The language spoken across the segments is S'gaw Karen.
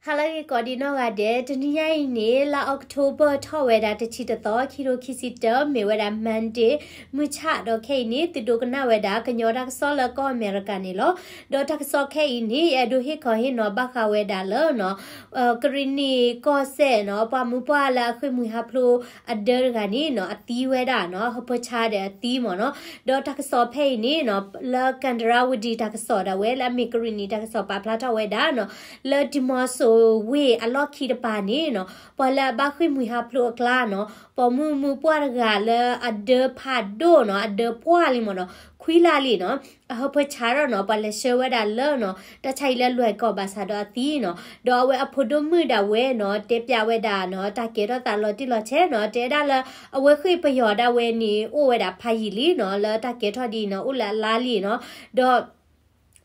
ဟါလၢအဂ့ၤကိးဒံးနီၢ်ဂၤဒဲး, တနံၤညါအံၤန့ၣ် လါအီးကထိဘၢၣ်ထီၣ်ဝဲဒၣ်တဆံတသီ ခံကထိခံဆံတၢ မ့ၢ်ဝဲဒၣ် Monday မုၢ်ဆၣ်ဒီးခဲအံၤန့ၣ် သုဒိကနၣ်ဝဲဒၣ်ကညီတၢ်ကစီၣ်လၢကီၢ်အမဲရကၤန့ၣ်လီၤ. ဒီးတၢ်ကစီၣ်ခဲအံၤန့ၣ် ယအဲၣ်ဒိးဟ့ၣ်ခီဟ့ၣ်နီၤဘၣ်ဃးဝဲဒၣ်လၢနီၤ ကရံၣ်နံၣ်ကီၢ်စဲၣ်နီၤ ပှၤမုၢ်ပှၢ်လၢအဃ့ၢ်မှံဟးဖျိးအဒၢတဂၤန့ၣ်နီၤ အသံဝဲဒၣ်နီၤ အဟၢဖၢဆါဒီးအသံမ့ၢ်နီၤ. ဒီးတၢ်ကစီၣ်ဖဲအံၤန့ၣ်နီၤ လၢကန္တရဝတံၤတၢ်ကစီၣ်ဒၣ်ဝဲ လၢအမ့ၢ်ကရံၣ်နံၣ်တၢ်ကစီၣ်ပာ်ဖျါထီၣ်ဝဲဒၣ်နီၤ လၢဒံမီစိၤဝ့ၢ်အလီၢ်ခံတပၤန့ၣ်နီၤ ပှၤလၢအဘၣ်ဃ့ၢ်မှံဟးဖျိးအကျါနီၤ ပိာ်မုၣ်မုၢ်ပှၢ်တဂၤလၢအဒၢဖးဒိၣ်နီၤ အဒၢပှၢ်လံမ့ၢ်နီၤ ခွံလါလံနီၤ အဟၢဖၢဆါထီၣ်နီၤ ပှၤလဲၤဆှၢဝဲဒၣ်လၢနီၤ တၢ်ဆါဟံၣ်လၢလွဲၢ်ကီၢ်ဘၣ်ဆၣ်ဒီးအသံနီၤ. ဒီးအဝဲအဖိဒိၣ်မုၣ်ဒၣ်ဝဲနီၤ တဲပၠးဝဲဒၣ်နီၤ တၢ်ကဲထီၣ်သးလီၤတံၢ်လီၤဆဲးနီၤ တဲဒၣ်လၢ အဝဲဃ့ၢ်ပယီၤဒၣ်ဝဲန့ၣ် အိၣ်ဝဲဒၣ်ဖးယံာ်လံနီၤ လၢတၢ်ကဲထီၣ်ဒ်အံၤနီၤ အိၣ်လၢအလါလံနီၤ. ဒီး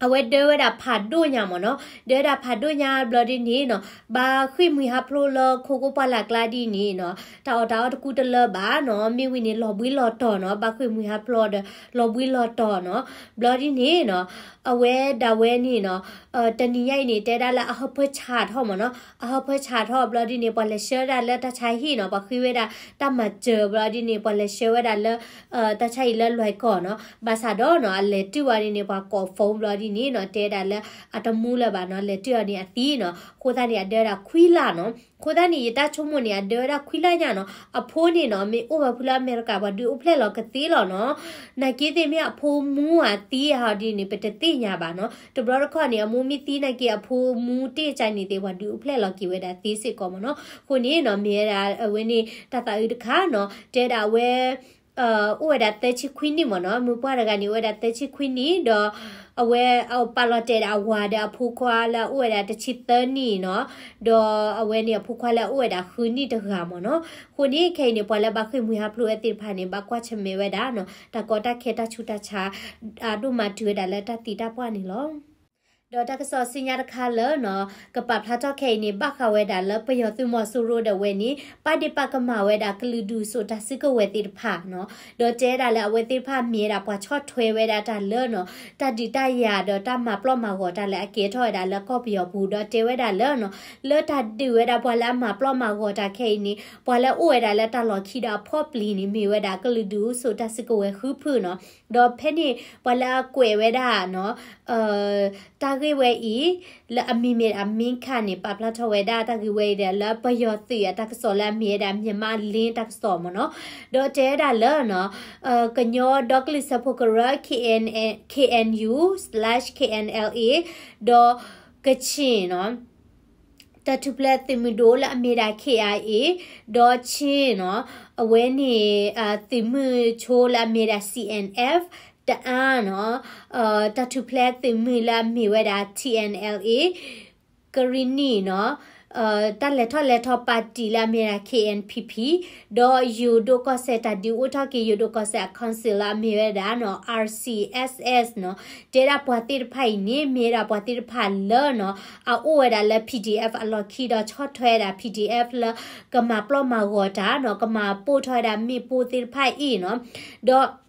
အဝဲဒၢဝဲဒၣ်ဖးဒိၣ်ညါမ့ၢ်နီၤ ဒၢဝဲဒၣ်ဖးဒိၣ်ညါဘျီဒ်န့ၣ်နီၤ ဘၣ်ဃ့ၢ်မှံဟးဖျိးလၢခိကိးပှၢ်လၢ်ကျါဒ်န့ၣ်နီၤ တၢ်အီၣ်တၢ်အီတကူတလၢဘၣ်နီၤ မ့ၢ်ဝံၤန့ၣ်လီၤဘှံးလီၤတီၤနီၤ ဘၣ်ဃ့ၢ်မှံဟးဖျိးဒီးလီၤဘှံးလီၤတီၤနီၤ ဘျီဒ်န့ၣ်နီၤ အဝဲဒၣ်ဝဲန့ၣ်နီၤ တနံၤညါအံၤန့ၣ် တဲဒၣ်လၢအဟၢဖၢဆါထီၣ်မ့ၢ်နီၤ အဟၢဖၢဆါထီၣ်ဘျီဒ်န့ၣ် ပှၤလဲၤဆှၢဒၣ်လၢတၢ်ဆါဟံၣ်နီၤ ပှၤဃ့ဝဲဒၣ်တၢ်မၤစၢၤဘျီဒ်န့ၣ် ပှၤလဲၤဆှၢဝဲဒၣ်လၢ တၢ်ဆါဟံၣ်လၢလွဲၢ်ကီၢ်နီၤ ဘၣ်ဆၣ်ဒီးနီၤ အလဲၤတုၤဝဲဒ်န့ၣ် ပှၤကိး phone ဘျီဒ်န့ၣ်နီၤ တဲဒၣ်လၢအတမူလၢၤဘၣ်နီၤ လဲၤတုၤအီၤန့ၣ်အသံနီၤ အဃိသတးန့ၣ် အဒၢဝဲဒၣ်ခွံလါနီၤ အဃိသတးန့ၣ် ယတၢ်ဆိကမိၣ်န့ၣ် အဒၢဝဲဒၣ်ခွံလါညါနီၤ အဖိန့ၣ်နီၤ မ့ၢ်အိၣ်ဝဲဖုလၢအမဲရကၤ ပှၤဒုးအိၣ်ဖျဲၣ်လီၤကသ့လီၤနီၤ နာ်က့သ့ၣ်မ့ၢ်အဖိမူအသံအဟီဒ်န့ၣ် ပတသ့ၣ်ညါဘၣ်နီၤ တဘျီတခီၣ်န့ၣ် အမိၢ်မ့ၢ်သံနာ်က့ အဖိမူတ့ၢ်ကါန့ၣ်သ့ၣ် ပှၤဒုးအိၣ်ဖျဲၣ်လီၤက့ၤဝဲဒၣ်သ့စ့ၢ်ကီးမ့ၢ်နီၤ အဃိန့ၣ်နီၤ မ့ၢ်ဝဲဒၣ်အဝဲန့ၣ် တၢ်သးအုးတခါနီၤ တဲဒၣ်အဝဲ အိၣ်ဝဲဒၣ်သၢဆံခွံနံၣ်မ့ၢ်နီၤ မုၢ်ပှၢ်တဂၤန့ၣ် အိၣ်ဝဲဒၣ်သၢဆံခွံနံၣ် ဒီး အဝဲအပာ်လီၤတဲာ်ဒၣ်အဝၤဒီးအဖိခွါလၢအအိၣ်ဝဲဒၣ်တဆံသၢနံၣ်နီၤ ဒီးအဝဲန့ၣ်အဖိခွါလၢအအိၣ်ဝဲဒၣ်ဃုနံၣ်တဂၤမ့ၢ်နီၤ အဃိန့ၣ် ခဲအံၤန့ၣ် ပှၤလၢဘၣ်ဃ့ၢ်မှံဟးဖျိးဝဲသ့ၣ်တဖၣ်န့ၣ် ဘၣ်ကွၢ်ဆၢၣ်မဲာ်ဝဲဒၣ်နီၤ တၢ်ကီတၢ်ခဲတၢ်ဆူးတၢ်ဆါ အဒိၣ်မးတုၤဝဲဒၣ်လၢတၢ်သံတၢ်ပှၢ်န့ၣ်လီၤ. ဒီးတၢ်ကစီၣ်ဆူညါတခါလၢနီၤ ကပာ်ဖျါထီၣ်ခဲအံၤန့ၣ် ဘၣ်ဃးဝဲဒၣ်လၢပယီၤသုးမီၤစိရိၤဒၣ်ဝဲန့ၣ် ပာ်ဒ့ၣ်ပာ်ကမၣ်ဝဲဒၣ်ကလုာ်ဒူၣ်စိာ်တၢ်စုကဝဲၤသ့ၣ်တဖၣ်နီၤ ဒီးတဲဒၣ်လၢအဝဲသ့ၣ်တဖၣ်မ့ၢ်ဝဲဒၣ်ပှၤဆီၣ်ထွဲဝဲဒၣ်တၢ်လၢနီၤ တၢ်ဒုးတၢ်ယၤဒီးတၢ်မၤပျီၣ်မၤဂီၤတၢ်လၢအကဲထီၣ်ဝဲဒၣ်လၢကီၢ်ပယီၤပူၤ ဒီးတဲဝဲဒၣ်လၢနီၤ လၢတၢ်ဒုးဝဲဒၣ်ပှၤလၢအမၤပျီၣ်မၤဂီၤတၢ်ခဲအံၤန့ၣ် ပှၤလၢအအိၣ်ဝဲဒၣ်လၢတၢ်လီၢ်ခံဒီးအဖီၣ်ပျံၤန့ၣ် မ့ၢ်ဝဲဒၣ်ကလုာ်ဒူၣ်စိာ်တၢ်စုကဝဲၤဃုဖုနီၤ ဒီးဖဲန့ၣ် ပှၤလၢအကွဲးဝဲဒၣ်နီၤ တၢ်ဂ့ၢ်ဝဲအံၤ လၢအမံၤမ့ၢ်ဒၣ် မင်းခါ န့ၣ် ပာ်ဖျါထီၣ်ဝဲဒၣ်တၢ်ဂ့ၢ်ဝဲအံၤဒီး လၢပယီၤသုးအတၢ်ကစီၣ်လၢအမ့ၢ်ဝဲဒၣ် Myanmar Link တၢ်ကစီၣ်မ့ၢ်နီၤ ဒီးတဲဝဲဒၣ်လၢနီၤ ကညီဒီကလုာ်စၢဖှိၣ်ကရၢ K N K N U slash K N L A ဒီးကချ့ၣ်နီၤ တၢ်ထူၣ်ဖျဲးသုးမုၢ်ဒိၣ်လၢအမ့ၢ်ဒၣ် K I A ဒီးချင်းနီၤ အဝဲန့ၣ် သုးမုၢ်ဆိလၢအမ့ၢ်ဒၣ် C N F တအါနီၤ တၢ်ထူၣ်ဖျဲးသုးမုၢ်လၢအမ့ၢ်ဝဲဒၣ် T N L A ကရံၣ်နံၣ်နီၤ တၢ်လဲၤထီၣ်လဲၤထီပၣ်တံၣ်လၢအမ့ၢ်ဒၣ် K N P P ဒီးယိၤဒိၣ်ကီၢ်စဲၣ်တၢ်ဒုးအိၣ်ထီၣ်က့ၤ ယိၤဒိၣ်ကီၢ်စဲၣ်အ council လၢအမ့ၢ်ဝဲဒၣ်နီၤ R C S S နီၤ တဲဒၣ်ပှၤသ့ၣ်တဖၣ်အံၤန့ၣ် မ့ၢ်ဝဲဒၣ်ပှၤသ့ၣ်တဖၣ်လၢနီၤ အအိၣ်ဝဲဒၣ်လၢ P D F အလီၢ်ခံဒီးဆီၣ်ထွဲဝဲဒၣ် P D F လၢကမၤပျီၢ်မၤဂီၤတၢ်နီၤ ကမၤပိၢ်ထီၣ်ဝဲဒၣ်မ့ၣ်ပိၢ်သ့ၣ်တဖၣ်အံၤနီၤ ဒီး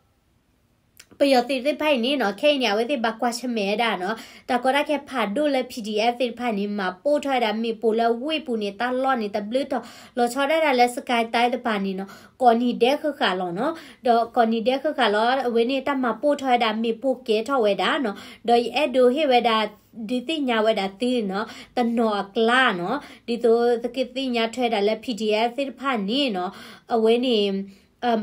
ပယီၤသုးသ့ၣ်တဖၣ်အံၤန့ၣ်နီၤ ခဲအံၤန့ၣ် အဝဲသ့ၣ်ဘၣ်ကွၢ်ဆၢၣ်မဲာ်ဝဲဒၣ်နီၤ တၢ်ကီတၢ်ခဲဖးဒိၣ်လၢ P D F သ့ၣ်တဖၣ်န့ၣ် မၤပိၢ်ထီၣ်ဝဲဒၣ်မ့ၣ်ပိၢ်လၢဝ့ၢ်ပူၤန့ၣ် တၢ်လီၢ်န့ၣ် တဘျုးတီၤ လီၤဆီဒၣ်တၢ်လၢ စကဲတၢ်တပၤန့ၣ်နီၤ ကိးနံၤဒဲးဃၣ်ဃၣ်လီၤနီၤ ဒီးကိးနံၤဒဲးဃၣ်ဃၣ်လီၤ အဝဲန့ၣ်တၢ်မၤပိၢ်ထီၣ်ဝဲဒၣ်မ့ၣ်ပိၢ်ကဲထီၣ်ဝဲဒၣ်နီၤ ဒီးယအဲၣ်ဒိးဟ့ၣ်ဝဲဒၣ် ဒုးသ့ၣ်ညါဝဲဒၣ်သုနီၤ တနီၤအကျါနီၤ ဒ်သိးသုကသ့ၣ်ညါထွဲဒၣ်လၢ P D F သ့ၣ်တဖၣ်န့ၣ်နီၤ အဝဲန့ၣ်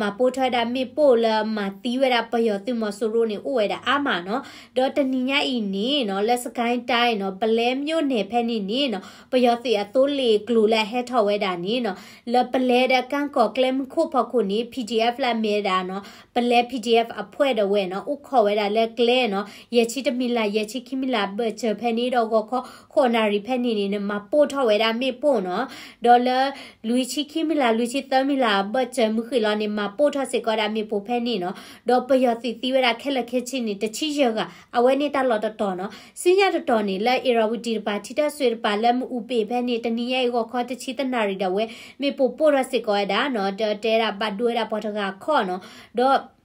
မၤပိၢ်ထီၣ်ဝဲဒၣ်မ့ၣ်ပိၢ်လၢမၤသံဝဲဒၣ်ပယီၤသုးမီၤစိရိၤန့ၣ် အိၣ်ဝဲဒၣ်အါမးနီၤ ဒီးတနံၤညါအံၤန့ၣ်နီၤ လၢစကဲတၢ်နီၤ ပလဲၤမိၢ်န့ၣ်ဖဲန့ၣ်န့ၣ်နီၤ ပယီၤသုးအသိလ့ၣ်ကျိၤလၢအဟဲထီၣ်ဝဲဒၣ်န့ၣ်နီၤ လၢပလဲဒီးကၣ်ကီၤကျဲမုၢ်ခိၣ်ဖီခိၣ်န့ၣ် P D F လၢအမ့ၢ်ဝဲဒၣ်နီၤ ပလဲ P D F အဖှဲၣ်ဒၣ်ဝဲနီၤ အိၣ်ခိးဝဲဒၣ်လၢကျဲနီၤ ယဲၢ်ဆံတမံၤလၢ် ယဲၢ်ဆံခံမံၤလၢ် ဘၢၣ်စၢၤဖဲန့ၣ်ဒီး ဂီၤခီ ဃိးနၣ်ရံၣ်ဖဲန့ၣ်န့ၣ် မၤပိၢ်ထီၣ်ဝဲဒၣ်မ့ၣ်ပိၢ်နီၤ ဒီးလၢ လွံၢ်ဆံခံမံၤလၢ် လွံၢ်ဆံသၢမံၤလၢ် ဘၢၣ်စၢၤမုၢ်ဃ့ၢ်လီၤန့ၣ် မၤပိၢ်ထီၣ်စ့ၢ်ကီးဒၣ်မ့ၣ်ပိၢ်ဖဲန့ၣ်နီၤ ဒီးပယီၤသုးသံဝဲဒၣ်ခဲလၢာ်ခဲဆ့န့ၣ် တဆံယဲၢ်ဂၤ အဝဲန့ၣ်တၢ်လီၢ်တတီၤနီၤ ဆူညါတတီၤန့ၣ် လၢအ့ၤရဝတံၤတပၤ ထံတၢ်စွ့တပၤ လၢမအူပ့ၤဖဲန့ၣ် တနံၤညါအံၤဂီၤခီတဆံတနၣ်ရံၣ်ဒၣ်ဝဲ မ့ၣ်ပိၢ်ပိၢ်ထီၣ်စ့ၢ်ကီးဝဲဒၣ်နီၤ ဒီးတဲဒၣ်ဘၣ်ဒိဝဲဒၣ်ပှၤတဂၤခီၣ်နီၤ ဒီး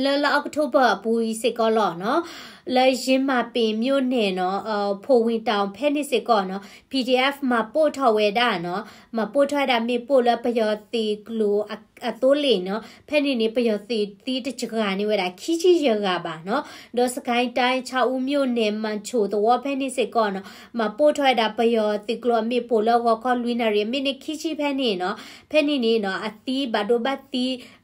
လၢလါအီးကထိဘၢၣ်အပူၤအံၤစ့ၢ်ကီးလီၤနီၤ လၢယ့မၤပ့ၤမိၣ်န့ၣ်နီၤ ဖိဝ့ၤတၢ်ဖဲန့ၣ်စ့ၢ်ကီးနီၤ PDF မၤပိၢ်ထီၣ်ဝဲဒၣ်နီၤ မၤပိၢ်ထီၣ်ဝဲဒၣ်မ့ၣ်ပိၢ်လၢပယီၤသုးကျိၤအသိလ့ၣ်နီၤ ဖဲန့ၣ်န့ၣ် ပယီၤသုးသံတစှၤန့ၢ်ဝဲဒၣ်ခံဆံယဲၢ်ဂၤဘၣ်နီၤ ဒီးစကဲတၢ် ဆၣ်အူမိၣ်န့ၣ် မၤဆိသဝီဖဲန့ၣ်စ့ၢ်ကီးနီၤ မၤပိၢ်ထီၣ်ဝဲဒၣ်ပယီၤသုးကျိၤအမ့ၣ်ပိၢ်လၢဂီၤခီလွံၢ်နၣ်ရံၣ် အမ့ၢ်န့ၣ်ခံဆံဖဲန့ၣ်နီၤ ဖဲန့ၣ်န့ၣ်နီၤ အသံဘၣ်ဒိဘၣ်ထံး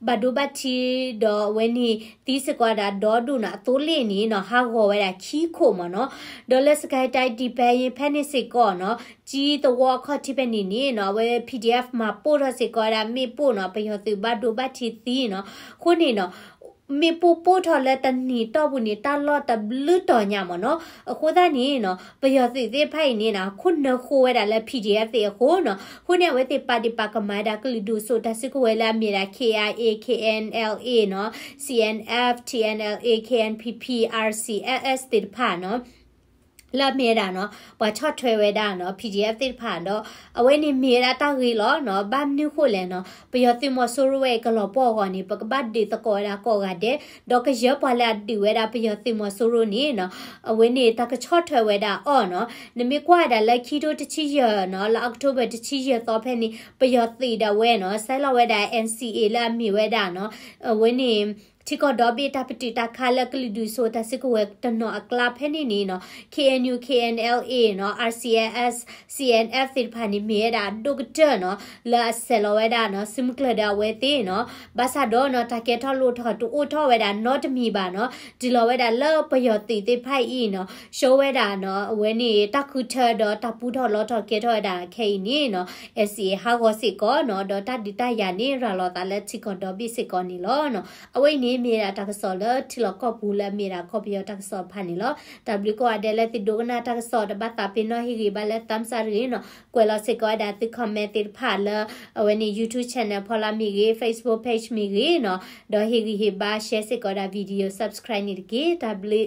ဘၣ်ဒိဘၣ်ထံး ဒီးအဝဲန့ၣ် သံစ့ၢ်ကီးဒၣ်ဒီဒူၣ်နီၤ အသိလ့ၣ်န့ၣ်နီၤ ဟးဂီၤဝဲဒၣ်ခံခိၣ်မ့ၢ်နီၤ ဒီးလၢစကဲတၢ်ဒံးပဲယ့ဖဲန့ၣ်စ့ၢ်ကီးနီၤ ကၠံသဝီအခီၣ်ထံးဖဲန့ၣ်န့ၣ်နီၤ အဝဲ PDF မၤပိၢ်ထီၣ်စ့ၢ်ကီးဝဲဒၣ်မ့ၣ်ပိၢ်နီၤ ပယီၤသုးဘၣ်ဒိဘၣ်ထံးသံနီၤ အဃိန့ၣ်နီၤ မ့ၣ်ပိၢ်ပိၢ်ထီၣ်လၢတနံၤတီၢ်ပူၤန့ၣ် တၢ်လီၢ်တဘျုးတီၤညါမ့ၢ်နီၤ အဃိသတးန့ၣ်နီၤ ပယီၤသုးသ့ၣ်တဖၣ်အံၤန့ၣ်နီၤ ခိၣ်နၢဃိဝဲဒၣ်လၢ PDF သ့ၣ်အဃိနီၤ အဃိန့ၣ် အဝဲသ့ၣ်ပာ်ဒ့ၣ်ပာ်ကမၣ်ဝဲဒၣ်ကလုာ်ဒူၣ်စိၤတၢ်စုကဝဲၤလၢအမ့ၢ်ဒၣ် KIA KNLA နီၤ CNF TNLA KNPP RCSS သ့ၣ်တဖၣ်နီၤ လၢအမ့ၢ်ဝဲဒၣ်နီၤ ပှၤဆီၣ်ထွဲဝဲဒၣ်နီၤ PDF သ့ၣ်တဖၣ်ဒီး အဝဲန့ၣ်မ့ၢ်ဝဲဒၣ်တၢ်ဂ့ၤလီၤနီၤ ဘၣ်မနုၤဃိလဲၣ်နီၤ ပယီၤသုးမီၤစိရိၤဝဲအံၤကလီၤပှီၢ်အဂီၢ်န့ၣ် ပကဘၣ်ဒုးသကိးဝဲဒၣ်ကိးဂၤဒဲး ဒီးကယဲၢ်ပှၤလၢအဒုးဝဲဒၣ်ပယီၤသုးမီၤစိရိၤန့ၣ်နီၤ အဝဲန့ၣ်တၢ်ကဆီၣ်ထွဲဝဲဒၣ်အီၤနီၤ နမ့ၢ်ကွၢ်ဝဲဒၣ်လၢခံထိတဆံယဲၢ်နီၤ လၢ October တဆံယဲၢ်သီဖဲန့ၣ် ပယီၤသုးဒၣ်ဝဲနီၤ ဆဲးလီၤဝဲဒၣ် NCA လၢအမ့ၢ်ဝဲဒၣ်နီၤ အဝဲန့ၣ် ထံကီၢ်ဒီဘ့ၣ်တၢ်ပတုာ်တၢ်ခးလၢကလုာ်ဒူၣ်စိၤတၢ်စုကဝဲၤတနီၤအကျါဖဲန့ၣ်န့ၣ်နီၤ KNU KNLA နီၤ RCSS CNF သ့ၣ်တဖၣ်န့ၣ် မ့ၢ်ဝဲဒၣ်အဒိၣ်ကတၢၢ်နီၤ လၢအဆဲးလီၤဝဲဒၣ်နီၤ စုမုၢ်ကျၢၢ်ဒီးအဝဲသ့ၣ်နီၤ ဘၣ်ဆၣ်ဒီးနီၤ တၢ်ကဲထီၣ်လိၣ်ထီၣ်တအိၣ်ထီၣ်ဝဲဒၣ်နီတမံၤဘၣ်နီၤ တုၤလီၤဝဲဒၣ်လၢပယီၤသုးသ့ၣ်တဖၣ်အံၤနီၤ ရှုံးဝဲဒၣ်နီၤ အဝဲန့ၣ်တၢ်ဃုထၢဒီးတၢ်ပူထီၣ်လီထီၣ်ကဲထီၣ်ဝဲဒၣ်ခဲအံၤန့ၣ်နီၤ NCA ဟးဂီၤစ့ၢ်ကီးနီၤ ဒီးတၢ်ဒုးတၢ်ယၤန့ၣ် ရၤလီၤသးလၢထံကီၢ်ဒီဘ့ၣ်စ့ၢ်ကီးန့ၣ်လီၤနီၤ အဝဲအံၤန့ၣ် မ့ၢ်ဝဲဒၣ်တၢ်ကစီၣ်လၢထံလီၢ်ကီၢ်ပူၤလၢအမ့ၢ်ဝဲဒၣ်ကီၢ်ပယီၤတၢ်ကစီၣ်တဖၣ်န့ၣ်လီၤ. တၢ်ဘျုးကိးဂၤဒဲးလၢသုဒိကနၣ်တၢ်ကစီၣ် တဘၣ်သးပ့ၤနီၣ်ဟ့ၣ်ဂံၢ်ဘါလၢ thumbs up တဂ့ၤနီၤ ကွဲးလီၤစ့ၢ်ကီးဝဲဒၣ်သု comment သ့ၣ်တဖၣ်လၢ အဝဲန့ၣ် YouTube channel ဖီလာ်မ့ၢ်ဂ့ၤ Facebook page မ့ၢ်ဂ့ၤနီၤ ဒီးဟ့ၣ်ဂံၢ်ဟ့ၣ်ဘါ share စ့ၢ်ကီးဝဲဒၣ် video subscribe န့ၣ်တက့ၢ်. တၢ်ဘျုး